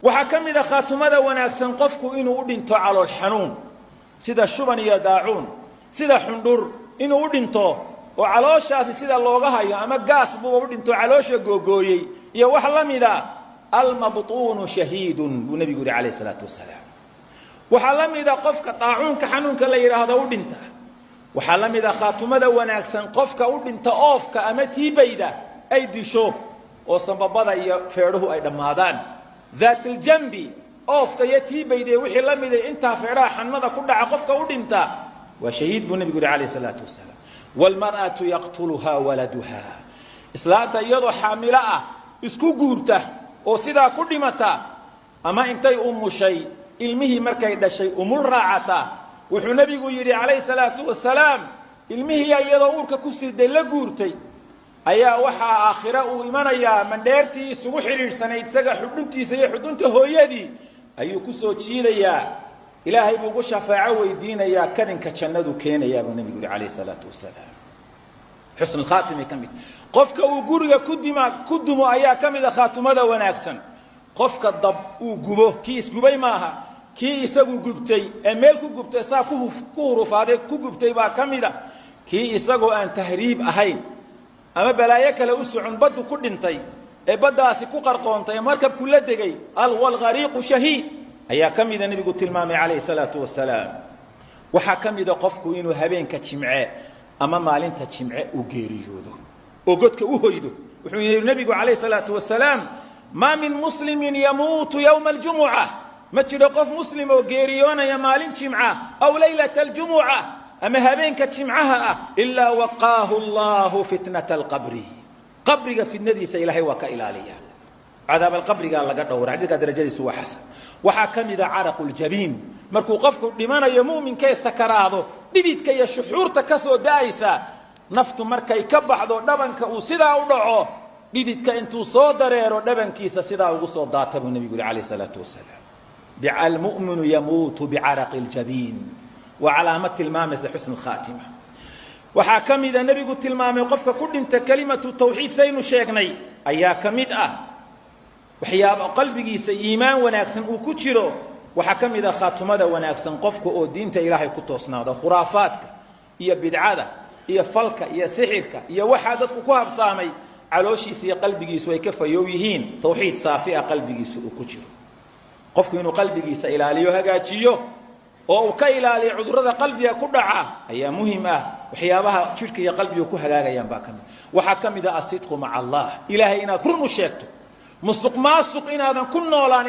Waxaa ka mid a khaatumada wanaagsan qofku inuu u dhinto calool xanuun, sida shuban iyo daacuun, sida xundhur inuu u dhinto oo calooshaasi sida looga hayo, ama gaas buuba u dhinto, caloosha googooyey iyo wax la mida. Almabtuunu shahiidun, buu nebigu yidhi calayh salaatu wasalaam. Waxaa la mida qofka daacuunka xanuunka la yidhaahdo u dhinta. Waxaa la mida khaatumada wanaagsan qofka u dhinta oofka ama tiibayda ay disho oo sambabada iyo feedhuhu ay dhammaadaan. Daatiljambi, oofka iyo tiibayda iyo wixii la miday, intaa feedhaha xanmada ku dhaca qofka u dhinta waa shahiid, buu nebigu yidhi calayh salaatu wasalaam. Waalmar'atu yaqtuluhaa waladuha, islaanta iyadoo xaamilo ah isku guurta oo sidaa ku dhimata, ama intay umushay ilmihii markay dhashay umul raacata. Wuxuu nebigu yidhi calayhi salaatu wasalaam, ilmihii iyadoo uurka ku siday la guurtay ayaa waxaa aakhire uu imanayaa mandheertii isugu xidhiidhsanayd isaga xudhuntiisa iyo xudunta hooyadii ayuu ku soo jiidayaa. Ilaahay buu ugu shafaaco weydiinayaa, kadinka jannadu keenayaa, buu nebigu yidhi calayhi salaatu wasalaam. Xusnulkhaatimay ka mid. Qofka uu guriga ku dima ku dumo ayaa ka mid a khaatumada wanaagsan. Qofka dab uu gubo, kii isgubay maaha, kii isagu gubtay ee meel ku gubtay, saa ku hurufaaday ku gubtay baa ka mida. Kii isagoo aan tahriib ahayn ama balaayo kale u socon baddu ku dhintay ee baddaasi ku qarqoontay ee markabku la degay, alwalghariiqu shahiid, ayaa ka mida nebigu tilmaamay calayhi salaatu wasalaam. Waxaa ka mida qofku inuu habeenka jimce ama maalinta jimce uu geeriyoodo oo godka u hoydo. Wuxuu yidhi nebigu calayhi salaatu wasalaam: "Maa min muslimin yamuutu yowma aljumuca", ma jiro qof muslim oo geeriyoonaya maalin jimca, "aw laylata aljumuca", ama habeenka jimcaha ah, "ilaa waqaahu allahu fitnata alqabri", qabriga fitnadiisa Ilaahay waa ka ilaaliya, cadaab alqabrigaa laga dhowra. Xadiidka darajadiisu waa xasan. Waxaa ka mida caraqu ljabiin, markuu qofku dhimanayo mu'minkee sakaraado, dhididka iyo shuxuurta ka soo da'aysa naftu markay ka baxdo, dhabanka uu sidaa u dhaco, dhididka intuu soo dareero dhabankiisa sidaa ugu soo daata, buu nebigu yidhi calayh salaatu wasalaam. Almu'minu yamuutu bicaraqi ljabiin, waa calaamad tilmaamaysa xusn khaatima. Waxaa ka mida nebigu tilmaamay qofka ku dhinta kelimatu tawxiid, saynu sheegnay, ayaa ka mid ah waxyaaba qalbigiisa iimaan wanaagsan uu ku jiro. Waxaa ka mid ah khaatumada wanaagsan qofka oo diinta Ilaahay ku toosnaado, khuraafaadka iyo bidcada iyo falka iyo sixirka iyo waxaa dadku ku habsaamay calooshiisa iyo qalbigiisu ay ka fayow yihiin, tawxiid saafi ah qalbigiisa uu ku jiro. Qofku inuu qalbigiisa ilaaliyo, hagaajiyo oo uu ka ilaaliyo cudurrada qalbiga ku dhaca ayaa muhim ah. Waxyaabaha jidhka iyo qalbiga ku hagaagayaan baa ka mid. Waxaa ka mid ah asidqu maca Allah, Ilaahay inaad run u sheegto, musuq maasuq inaadan ku noolaan.